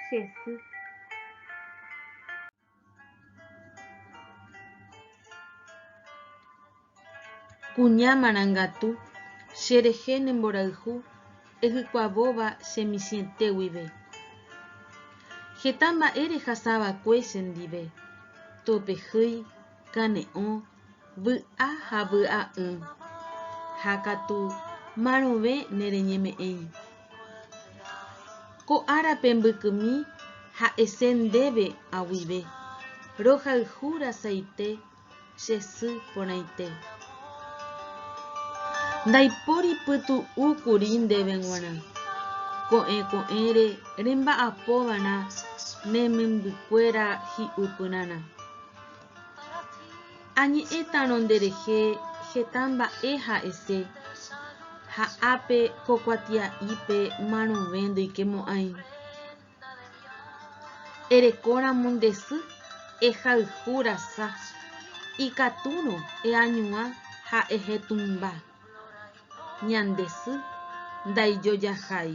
Che sy. Kuña marangatu, che rehe ne mborayhu ehykuavóva che michĩete guive. Heta mba'e rehasava'ekue chendive, topehýi, kane'õ, vy'a ha vy'a'ỹ. Ha katu marõve nereñeme'ẽi. Ko árape mbykymi ha'ese ndéve aguive, rohayhu rasaite che sy porãite. Ndaipóri pytu'u kuri ndéve g̃uarã, ko'ẽ ko'ẽre remba'apova'erã ne membykuéra hi'upyrãrã. Añe'ẽtarõ nderehe heta mba'e ha'ese, ha ápe ko kuatia'ípe marõve ndoikemo'ãi. Erekóramo nde sy, ehayhu rasa, ikatúrõ eañuã ha ehetũmba. Ñande sy ndaijojahái.